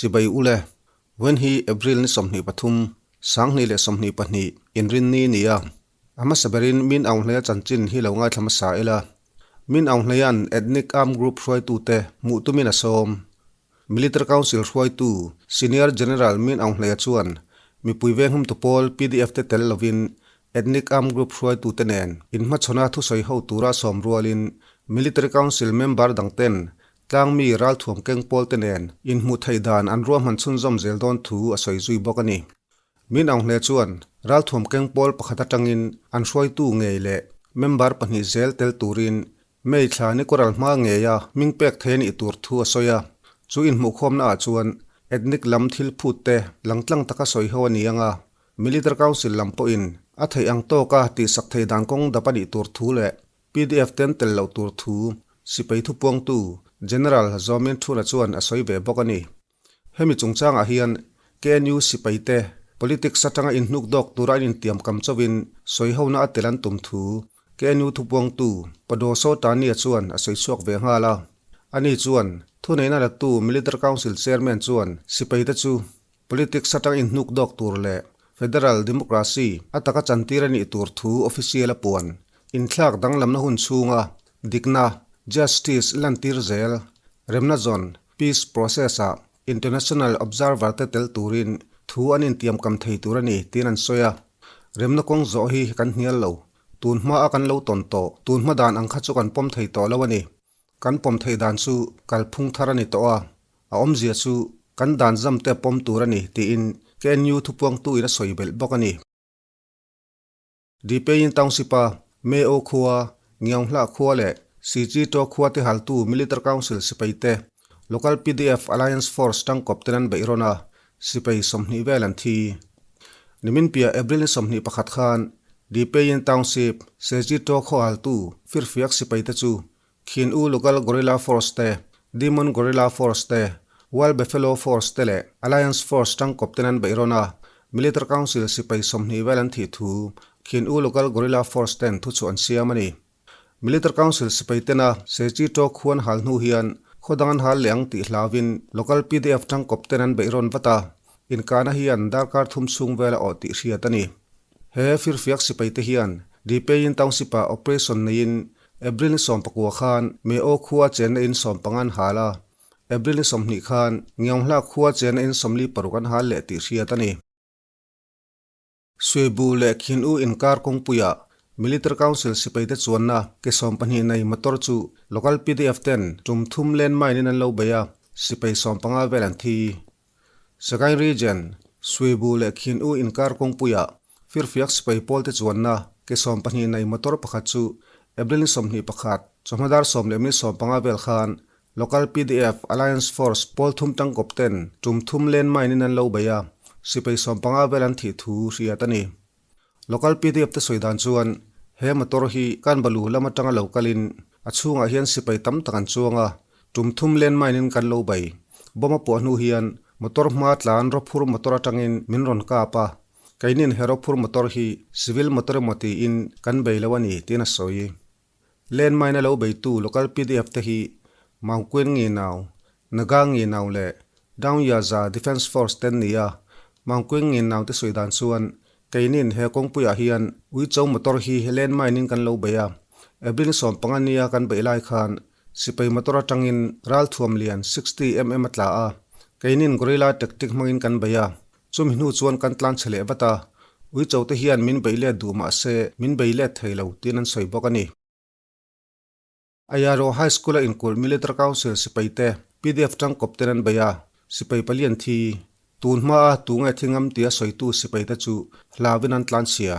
Chibai ule, Wen hi April ni 23, 2022, Inrinni ni a. A hmasa berin Min Aung Hlei-a chanchin hi lo ngaithla hmasa ila. Min Aung Hleia'n Ethnic Armed Group hruaitute hmuh tumin a sawm. Military Council hruaitu Senior General Min Aung Hlei-a chuan mipui venghumtu pawl pdf te tel lovin Ethnic Armed Group hruaitute nen inhmachhawna thusawi ho tura sawm rualin Military Council member dangten tlangmi ralthuam keng pawlte nen inhmuh theih dan an ruahman chhunzawm zel dawn thu a sawi zui bawk a ni. Min Aung Hlei chuan ralthuam keng pawl pakhat atangin an hruaitu ngei leh member pahnih zel tel turin May thla ni kawral hma ngeia hming pek thei a nih tur thu a sawi a, chu inhmuhkhawmna ah chuan ethnic lam thil phut te langtlang taka sawi ho a ni ang a, Military Council lam pawhin a theih ang tawka tihsak thei dan kawng dap a nih tur thu leh pdf ten tel loh tur thu sipai thupuangtu General Zaw Min Thuna chuan a sawi ve bawk a ni. Hemi chungchangah hian KNU sipaite politics atanga inhnuk dawk tura an intiam kam chauhin sawihona a tel an tum thu KNU thupuangtu Pado Sotania chuan a sawi chhuak ve nghal a. Ani chuan thuneihna latu Military Council Chairman chuan sipaite chu politics atanga inhnuk dawk tur leh Federal Democracy a taka chantir a nih tur thu official a puan inthlak danglamna hun chhunga dikna, justice, lantir zel, remna zawn, Peace process-ah international observer te tel turin thu an intiamkam thei tur a ni tiin an sawi a. Remna kawng zawh hi kan hnial lo. Tun hmaa kan lo tawn tawh, tun hma dan ang kha chu kan pawm thei tawh lo a ni. Kan pawm theih dan chu kalphung thar a ni tawh a, a awmzia chu kan dan zam te pawm tur a ni tiin KNU thupuangtuin a sawi belh bawk a ni. Dipein Township-a Mae O khua, Ngiaunghlah khua leh Sichi To khua te haltu Military Council sipai te, Local pdf Alliance Force tangkawp ten an beih rawn a, sipai 20 vel an thi. Nimin piah April ni 21 khan Dipein Township, Sechi To khaw haltu firfiak sipai te chu Khin U Local Guerrilla Force te, Demon Guerrilla Force te, Wild Buffalo Force te leh Alliance Force tangkawp ten an beih rawn a, Military Council sipai 20 vel an thih thu Khin U Local Guerrilla Force ten thuchhuah an siam a ni. Military Council sipai tena Sechi To khuan hal hnu hian khaw dang an hal leh ang tih hlauvin Local pdf tangkawp ten an beih rawn vat a, inkahna hian darkar thum chhung vel a awh tih hriat a ni. He firfiak sipai te hian Dipein Township-ah operation neiin April ni 19 khan May Aw khua chenna in 15 an hal a, April ni 20 khan Ngiaunghla khua chenna in 46 an hal leh tih hriat a ni. Suibu leh Khin U inkar kawngpuiah Military Council sipaite chuanna ke 12 nei motor chu local pdf ten tum thum landmine in an lo bei a, sipai 15 vel an thi. Sagaing Region, Suibu leh Khin U inkar kawngpuiah firfiak sipai pawlte chuanna ke 12 nei motor pakhat chu April ni 21, chawhma dar 10 leh minute 15 vel khan Local pdf Alliance Force pawl thum tangkawp ten tum thum landmine in an lo bei a, sipai 15 vel an thih thu hriat a ni. Local pdf te sawi dan chuan he motor hi Kanbalu lam atanga lo kalin a chhungah hian sipai tam tak an chuang a, tum thum landmine in kan lo bei. Bomb a puah hnu hian motor hma tlan rawphur motor atangin min rawn kap a, keinin he rawphur motor hi civil motor emaw tiin kan bei lo a ni tiin a sawi. Landmine a lo beitu local pdf te hi Mauquin Nginau, Naga Nginau leh Down Yaza Defence Force te an ni a, Mauquin Nginau te sawi dan chuan keinin he kawngpuiah hian Uicho motor hi landmine in kan lo bei a, April 15 nia kan beih lai khan sipai motor atangin ralthuam lian 60mm a tla a, keinin guerrilla tactic hmangin kan bei a, Chumi hnu chuan kan tlan chhe leh vat a, Uicho te hian min beih let duh mah se min bei let thei lo tiin an sawi bawk a ni. Ayaro High School a inkulh Military Council sipai te pdf tangkawp ten an bei a, sipai pali an thi. Tun hmaa tunge thi ngam tia sawitu sipai te chu hlauin an tlan chhia.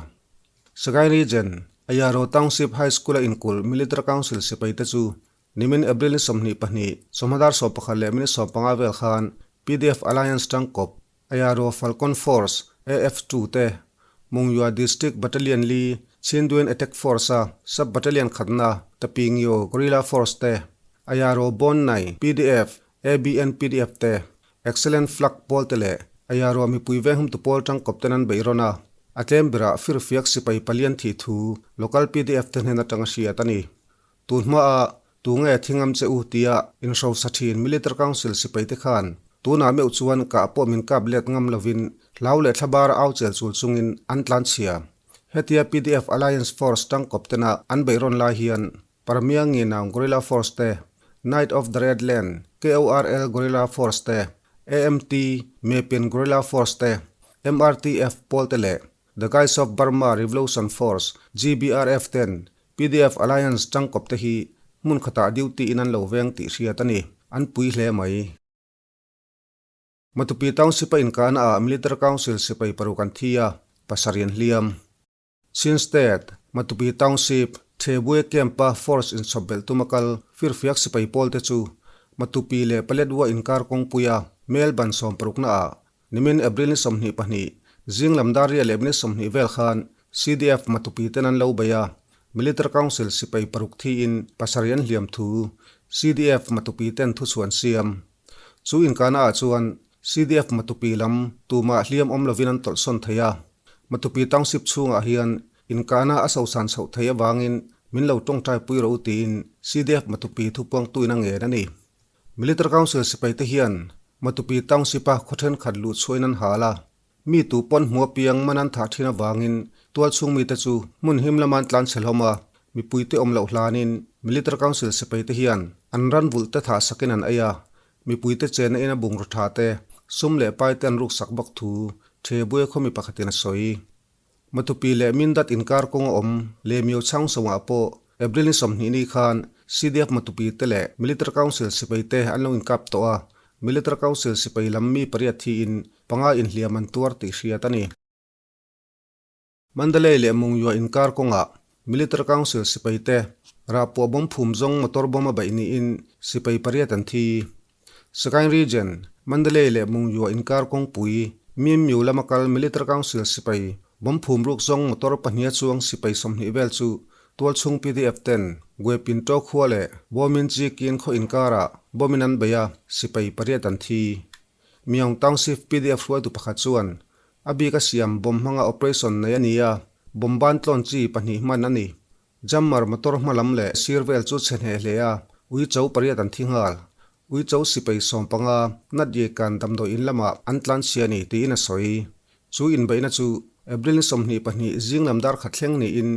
Sagaing Region, Ayaro Township High School a inkulh Military Council sipai te chu Nimin April ni 22, chawhma dar 11 leh minute 15 vel khan pdf Alliance tangkawp, Ayaro Falcon Force, AF-2 te, Mungyua District Battalion li, Chindwin Attack Force-a Sub Battalion khatna, Tapingyo Guerrilla Force te, Ayaro Bon Nai pdf, ABN pdf te, Excellent Flag pawl te leh Ayaro mipui venghumtu pawl tangkawp ten an beih rawn a, a tlem berah firfiak sipai palian thih thu local pdf te hnen atanga hriat a ni. Tun hmaa tunge thingam che u tia inhrosa thin Military Council sipaite khan Tunah meuh chuan kah pawh min kap let ngam lovin hlau leh thlabar au chel chul chungin an tlanchhia. Hetia pdf Alliance Force tangkawp tena an beihrawn lai hian Parmia Nginang Guerrilla Force te, Knight of the Red Land, KORL Guerrilla Force te, AMT Mepin Guerrilla Force te, MRTF pawl te leh The Guys of Burma Revolution Force, GBRF, ten pdf Alliance tangkawp te hi hmun khatah duty in an lo veng tih hriat a ni. An pui hle mai. Matupi Township a inkahna ah Military Council sipai paruk an thi a, pasarih an hliam. Chin State, Matupi Township, Thebue Camp-a force inchhawp belh tuma kal firfiak sipai pawl te chu Matupi leh Paletwa inkar kawngpuia mel ban sawmparukna ah Nimin April ni 22, zing lam dar riah leh minute 20 vel khan CDF Matupi ten an lo bei a, Military Council sipai paruk thiin pasarih an hliam thu CDF Matupi ten thuchhuah an siam. Chu inkahna ah chuan CDF Matupi lam tumah hliam awm lovin an tawlhsawn thei a, Matupi Township chhungah hian inkahna a sosan chhoh thei avangin min lo tawngtai pui rawh u tiin CDF Matupi thupuangtuin a ngen a ni. Military Council sipaite hian Matupi Township-a khaw thenkhat luh chhuahin an hal a, mi tu pawn hmu apiang man an thah thin avangin tualchhung mite chu hmun him lama an tlan chhe hlawm a, mipuite awm loh hlanin Military Council sipaite hian an ran vulh te thah sakin an ei a, mipuite chenna ina bungraw tha te, sum leh pai te an ruksak bawk thu Thebue khaw mi pakhatin a sawi. Matupi leh Mindat inkar kawng a awm Lemio Chhangso-ah pawh April ni 20 ni khan CDF Matupi te leh Military Council sipai te an lo inkap tawh a, Military Council sipai lam mi pariat thiin panga inhliam an tuar tih hriat a ni. Mandalay leh Mungyua inkar kawngah Military Council sipai te rahpuah bomb phum zawng motor bomb a baih niin sipai pariat an thi. Sagaing Region, Mandalay leh Mungyua inkar kawngpui, Myanmyu lama kal Military Council sipai bomb phum ruk zawng motor pahniha chuang sipai 20 vel chu tualchhung pdf ten Guepinto khua leh Bominchi kin khaw inkarah bomb in an bei a, sipai pariat an thi. Myaung Township pdf hruaitu pakhat chuan a bik a siam bomb hmanga operation nei a ni a, bomb ban tlawn chi pahnih hman a ni. Jammer motor hma lam leh sir vel chu chhe hneh hle a, uicho pariat an thi nghal. Uicho sipai 15 Natyekan damdawi in lamah an tlan chhia a ni tiin a sawi. Chu inbeihna chu April ni 22 zing lam dar khat thleng niin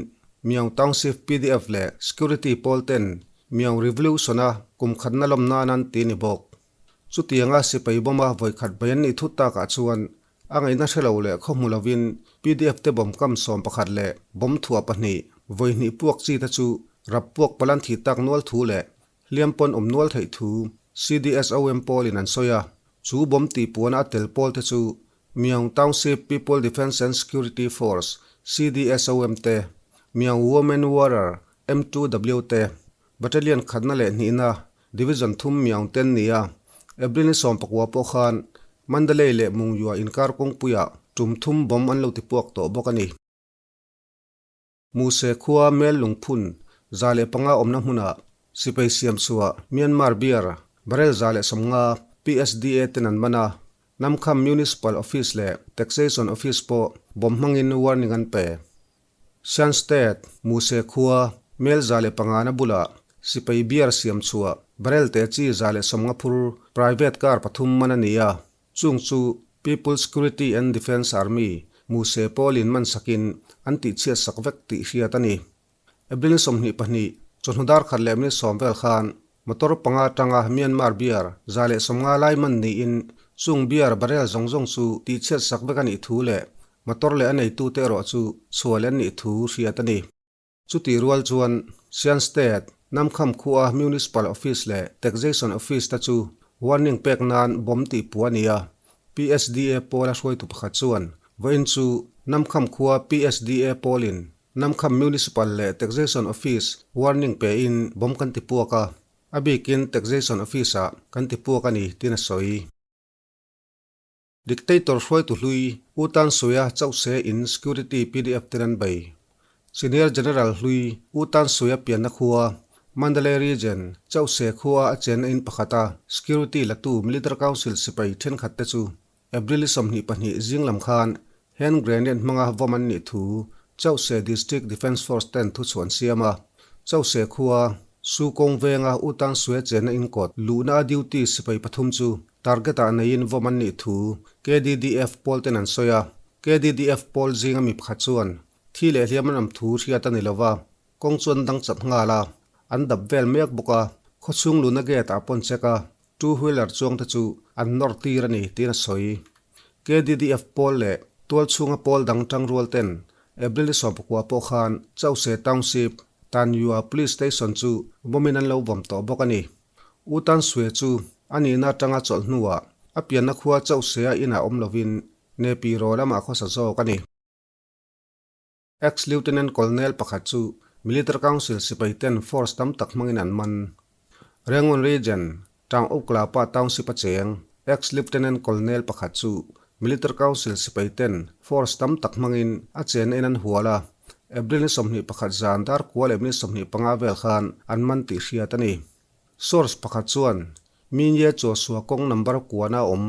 Myaung Township pdf leh Security pawl ten Myaung Revolution-a kum khatna lawm nan an ti ni bawk. Chutianga sipai bawma vawikhat bai an nih thut takah chuan A ngaihna hre lo leh khaw hmu lovin pdf te bomb kam 11 leh bomb thuah pahnih, vawi hnih puak chi te chu rap puak palan thih tak nual thu leh hliam pawn awm nual theih thu CDSOM pawlin an sawi a. Chu bomb tih puana a tel pawl te chu Myaung Township People Defence and Security Force, CDSOM, te, Myaung Women Warrior, M2W, te, Battalion khatna leh hnihna Division thum Myaung ten nia April ni 19 pawh khan Mandalay leh Mungyua inkar kawngpuiah tum thum bomb an lo ti puak tawh bawk a ni. Muse khua Mel Lungphun 105 awmna hmunah sipai siam chhuah Myanmar Beer barrel 150 PSDA ten an man a, Namkham Municipal Office leh Taxation Office pawh bomb hmangin warning an pe. Shan State, Muse khua, mel 105 na bulah sipai beer siam chhuah barrel te chi 150 phur private car pathum man a ni a, chung chu People Security and Defence Army, Muse pawlin man sakin an tihchhiat sak vek tih hriat a ni. April 22, chawhnu dar khat leh minute 10 vel khan motor panga atanga Myanmar beer 150 lai man niin chung beer barrel zawng zawng chu tihchhiat sak vek a nih thu leh motor leh a neitute erawh chu chhuah leh an nih thu hriat a ni. Chutih rual chuan Shan State, Namkham khua Municipal Office leh Taxation Office te chu warning pek nan bomb tih puh a ni a, PSDA pawla hruaitu pakhat chuan vawiin chu Namkham khua PSDA pawlin Namkham Municipal leh Taxation Office warning pe in bomb kan ti puak a, a bikin Taxation Office ah kan ti puak a ni tiin a sawi. Dictator hruaitu hlui U Tan Sui-a chauh se in Security pdf ten an bei. Senior General hlui U Tan Sui-a pianna khua Mandalay Region chauh se khua a chenna in pakhata Security latu Military Council sipai thenkhat te chu April 22 zing lam khan hand grenade hmanga vawm an nih thu Chauhse District Defence Force ten thuchhuah an siam a. Chauhse khua Su kawng venga U Tan Sue chenna inkawt luhna a duty sipai pathum chu. Target-ah neiin vawm an nih thu KDDF pawl ten an sawi a. KDDF pawl zinga mi pakhat chuan thi leh hliam an awm thu hriat a ni lo va, kawng chu an dang chat nghal a, an dap vel mek bawk a, khawchhung luna gate-ah pawn check a, two wheeler chuang te chu an nawr tir a ni tiin a sawi. KDDF pawl leh tualchhunga pawl dang tangrual ten April ni 19 pawh khan Chause Township, Tanyua Police Station chu vawmin an lo vawm tawh bawk a ni. U Tan Sue chu a nihna atanga chawlh hnuah a pianna khua Chause-a inah awm lovin Nepi Raw lamah khawsa zawk a ni. Ex-Lieutenant Colonel pakhat chu Military Council sipai ten force tam tak hmangin an man. Rangoon Region, Taung Uklapa Township a cheng Ex-Lieutenant Colonel pakhat chu Military Council sipai ten force tam tak hmangin a chenna in an hual a, April ni 21 zan dar kua leh minute 25 vel khan an man tih hriat a ni. Source pakhat chuan Minye Chawsua kawng number kuana awm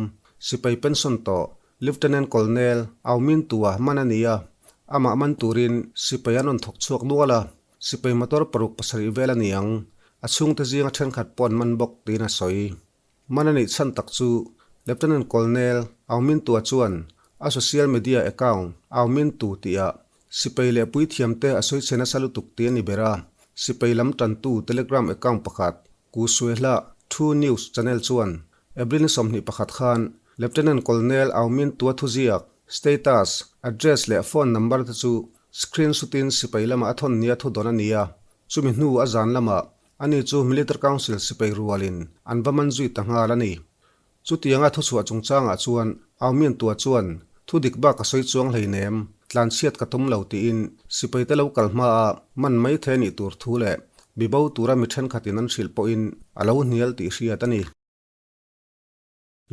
sipai pension tawh Lieutenant Colonel Aung Min Tua man a ni a, amah man turin sipai an rawn thawk chhuak nual a, sipai motor paruk pasarih vel a ni ang, a chhungte zinga thenkhat pawh an man bawk tiin a sawi. Man a nih chhan tak chu Lieutenant Colonel Aung Min Tua chuan a social media account Aung Min Tu tihah sipai leh puithiamte a sawi chhe nasa lutuk tih a ni ber a, sipai lam tantu Telegram account pakhat Ku Sue Hla Thu News channel chuan April ni 21 khan Lieutenant Colonel Aung Min Tua thuziak, status, address leh phone number te chu screenshot in sipai lamah a thawn nia thu dawn a ni a, chumi hnu a zan lamah Ani chu Military Council sipai rualin an va man zui ta nghal a ni. Chutianga thuchhuah chungchangah chuan Aumian Tua chuan, Thu dik bak a sawi chuang hleinem, tlanchhiat ka tum lo tiin sipaite lo kal hmaa man mai thei a nih tur thu leh bibo tura mi thenkhatin an hrilh pawhin a lo hnial tih hriat a ni.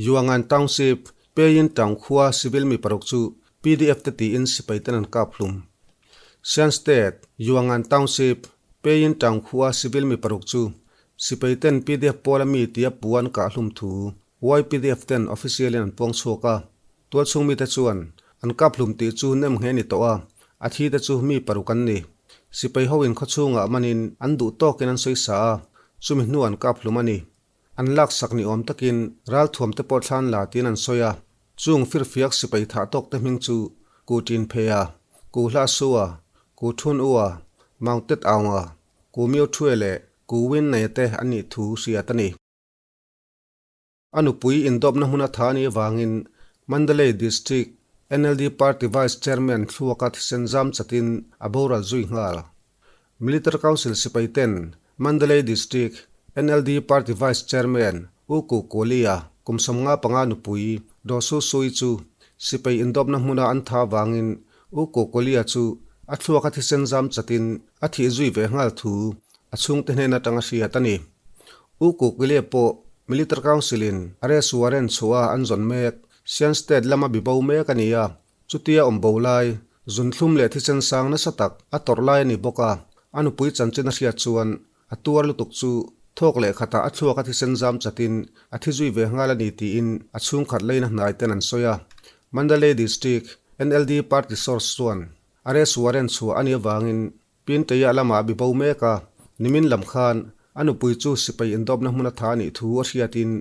Yuangan Township, Peyin Town khua civil mi paruk chu PDF te tiin sipai ten an kap hlum. Shan State, Yuangan Township, Peyin Town khua civil mi paruk chu sipai ten PDF pawla mi tia pu an kah hlum thu YPDF ten official in an puang chhuak a. Tualchhung mite chuan an kap hlum tih chu nem nghe ni tawh a, a thi te chu mi paruk an ni. Sipai ho in khawchhungah manin an duh tawkin an sawi sa a, chumi hnu an kap hlum a ni. An laksak ni awm takin ralthuam te pawh thlan la tiin an sawi a, chung firfiak sipai thah tawk te hming chu Ku Tin Phea, Ku Hla Sua, Ku Thun Ua, Maung Tet Aunga, Ku Myo Thue leh Ku Win Naia te an nih thu hriat a ni. A nupui indawpna hmun a tha anih avangin Mandalay District NLD Party Vice Chairman thluaka thisen zam chatin a boral zui nghal. Military Council sipai ten Mandalay District NLD Party Vice Chairman U Ku Kualia kum 55 nupui Daw Su Sui chu sipai indawpna hmuna an tha avangin U Ku Kualia chu a thluaka thisen zam chatin a thih zui ve nghal thu a chhungte hnen atanga hriat a ni. U Ku Kualia pawh Military Council in arrest warrant chhuah a an zawn mek Shan State lama bibo mek a ni a, Chutia awm bo lai, zunthlum leh thisen sang nasa tak a tawrh lai a ni bawk a, a nupui chanchin a hriat chuan a tuar lutuk chu thawk leh khatah a thluak a thisen zam chatin a thi zui ve nghal a ni tiin a chhungkhat leina hnai ten an sawi a. Mandalay District NLD Party source chuan arrest warrant chhuah a nih avangin Pinteia lamah a bibo mek a, nimin lam khan a nupui chu sipai indawpna hmun a tha a nih thu a hriatin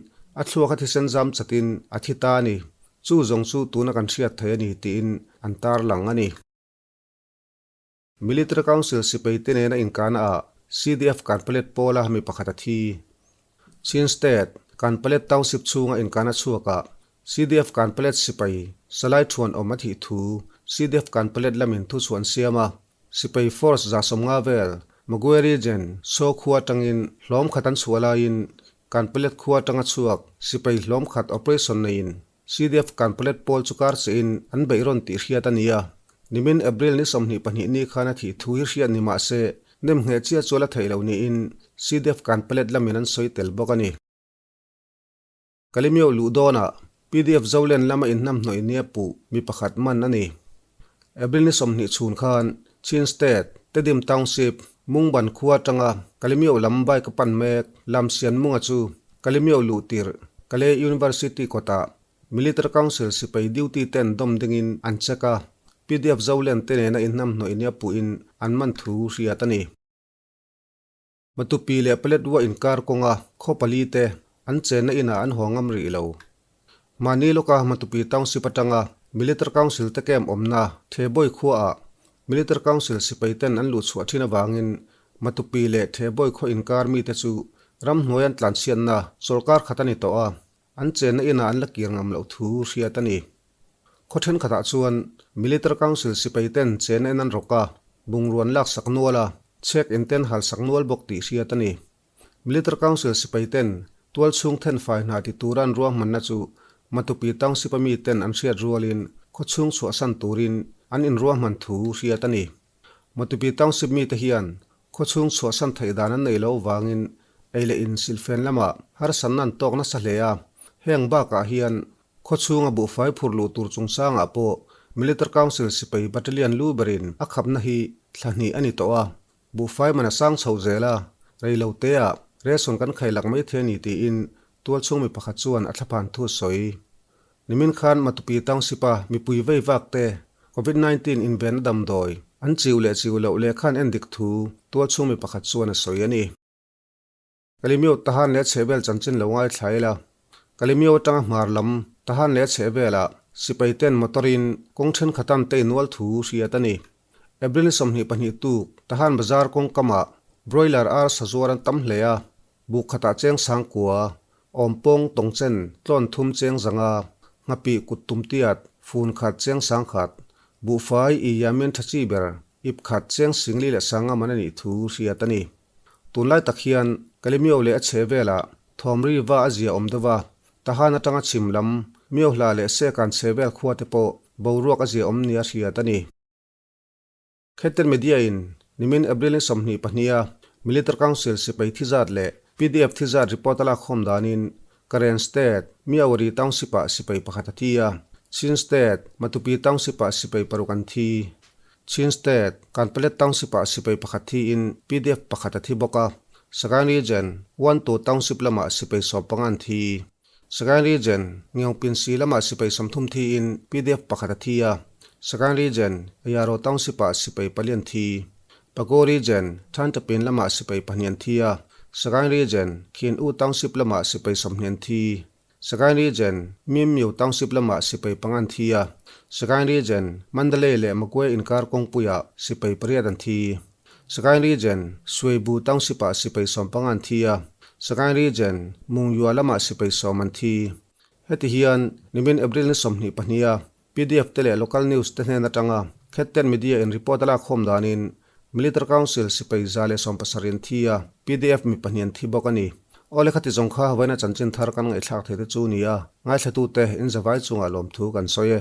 a thluak a thisen zam chatin a thi ta a ni. Chu zawng chu tuna kan hriat thei a ni tiin an tarlang a ni. Military Council sipai te nena inkana ah CDF Kanpalet pawla mi pakhat a thi. Chin State, Kanpalet Township chhunga inkana chhuakah CDF Kanpalet sipai Salai Thuan awm a thih thu CDF Kanpalet lamin thu chhuah an siam a. Sipai Force 150 vel Magwe Region Saw khua atangin hlawm khat an chhuah laiin Kanpalet khua atanga chhuak sipai hlawm khat operation neiin CDF Kanpalet pawl chu kar chein an beih rawn tih hriat a ni a. Nimin April ni 22 ni khan a thih thu hi hriat ni mah se nem ngheh chiah chu a la theih loh niin CDF Kanpalet lamin an sawi tel bawk a ni. Kalimio luh dawnah pdf Zolen lama inhnamhnawih nia puh mi pakhat man a ni. April ni 20 chhun khan Chin State, Tedim Township, Mungban khua atanga Kalimio lam bike a pan mek Lam Sian Munga chu Kalimio luh tirh Kalay University kawtah Military Council sipai duty ten dawm dingin an check a, pdf Zolen te nena inhnamhnawih nia puhin an man thu hriat a ni. Matupi leh Paletwa inkar kawnga khaw pali te an chenna inah an haw ngam rih lo. Mahni lawka Matupi Township atanga Military Council te camp awmna Theboi khuaah Military Council sipai ten an luh chhuah thin avangin Matupi leh Theboi khaw inkar mite chu ramhnuai an tlanchhiatna chawlhkar khat a ni tawh a, an chenna inah an la kir ngam loh thu hriat a ni. Khaw thenkhatah chuan Military Council sipai ten chenna in an rawk a, bungrua an laksak nual a, chhek in ten halsak nual bawk tih hriat a ni. Military Council sipai ten tualchhung thenfai hna ti tura an ruahmanna chu Matupi Township a mi ten an hriat rualin khawchhung chhuahsan turin an inruahman thu hriat a ni. Matupi Township mite hian khawchhung chhuahsan theih dan an nei lo vangin ei leh in silhfen lamah harsatna an tawk nasa hle a, heng bakah hian khawchhunga buhfai phur luh tur chungchangah pawh Military Council sipai Battalion lu berin a khapna hi thla hnih a ni tawh a. Buhfai man a sang chho zel a, rei lo te ah ration kan khai lak mai thei a ni tiin tualchhung mi pakhat chuan a thlaphan thu a sawi. Nimin khan Matupi Township a mipui vei vak te Covid 19 invenna damdawi an chiu leh chiu loh lehkha an endik thu tualchhung mi pakhat chuan a sawi a ni. Kalimio Tahan leh chhehvel chanchin lo ngaithla ila. Kalimio atanga hmar lam Tahan leh chhehvelah sipai ten motor in kawng thenkhat an tei nual thu hriat a ni. April 22 tuk Tahan bazar kawng kamah broiler ar sa zuar an tam hle a, buk khatah cheng sangkua, awmpawng tawngchen tlawn thum cheng zanga, nghapih kut tum tiat, fun khat cheng sangkhat, buhfai i yamin tha chi ber, ip khat cheng singli leh sanga man a nih thu hriat a ni. Tunlai tak hian Kalimio leh a chhe velah thawmri va a zia awm deuh a, Tahan atanga chhim lam Miohla leh Sekan chhe vel khua te pawh boruak a zia awm nia hriat a ni. Khetten Media in nimin April ni 22 a Military Council sipai thi zat leh pdf thi zat report a lakkhawm danin Karen State, Myawaddy Township ah sipai pakhat a thi a, Chin State, Matupi Township ah sipai paruk an thi. Chin State, Kanpalet Township ah sipai pakhat thiin pdf pakhat a thi bawk a, Sagaing Region, Wantu Township lamah sipai 15 an thi. Sagaing Region, Ngeungpinsi lamah sipai 30 thiin pdf pakhat a thi a, Sagaing Region, Ayaro Township ah sipai pali an thi. Pago Region, Thantapin lamah sipai pahnih an thi a, Sagaing Region, Khin U Township lamah sipai 20 an thi. Sagaing Region, Mimyu Township lamah sipai panga an thi a, Sagaing Region, Mandalay leh Magwe inkar kawngpuiah sipai pariat an thi. Sagaing Region, Suibu Township-ah sipai 15 an thi a, Sagaing Region, Mungyua lamah sipai 10 an thi. Heti hian nimin April ni 22 a Pdf te leh local news te hnen atanga Khetten Media in report a lakkhawm danin Military Council sipai 170 an thi a, pdf mi pahnih an thi bawk a ni. Aw lehkha ti zawng kha vawiina chanchin thar kan ngaihthlak thei te chu ni a, ngaithlatute in zavai chungah lawmthu kan sawi e.